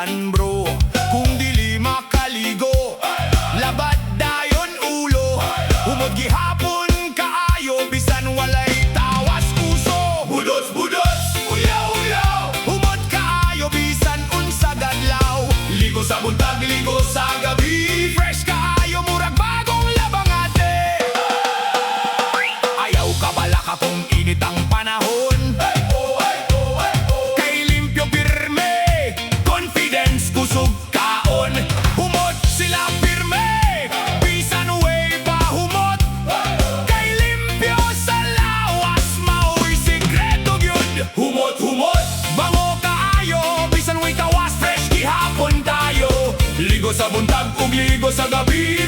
Yan, bro. Kung dili makaligo, labad dayon ulo. Humot gihapon kaayo bisan walay tawas, uso. Budots, budots, uyaw, uyaw. Humot kaayo bisan unsa adlaw. Ligo sa buntag, ligo sa gabi. Fresh kaayo, murag bagong labang, ate. Ayaw kabalaka kung init ang panahon. Ay, oh, ay, oh, ay, oh. Kay limpyo pirme, confidence kusog kaon. Humot sila pirme, bisan way pahumot. Kay limpyo sa lawas, maoy sikreto gyud. Humot, humot. Bango kaayo, bisan way tawas, fresh gihapon tayo. Ligo sa buntag ug ligo sa gabi.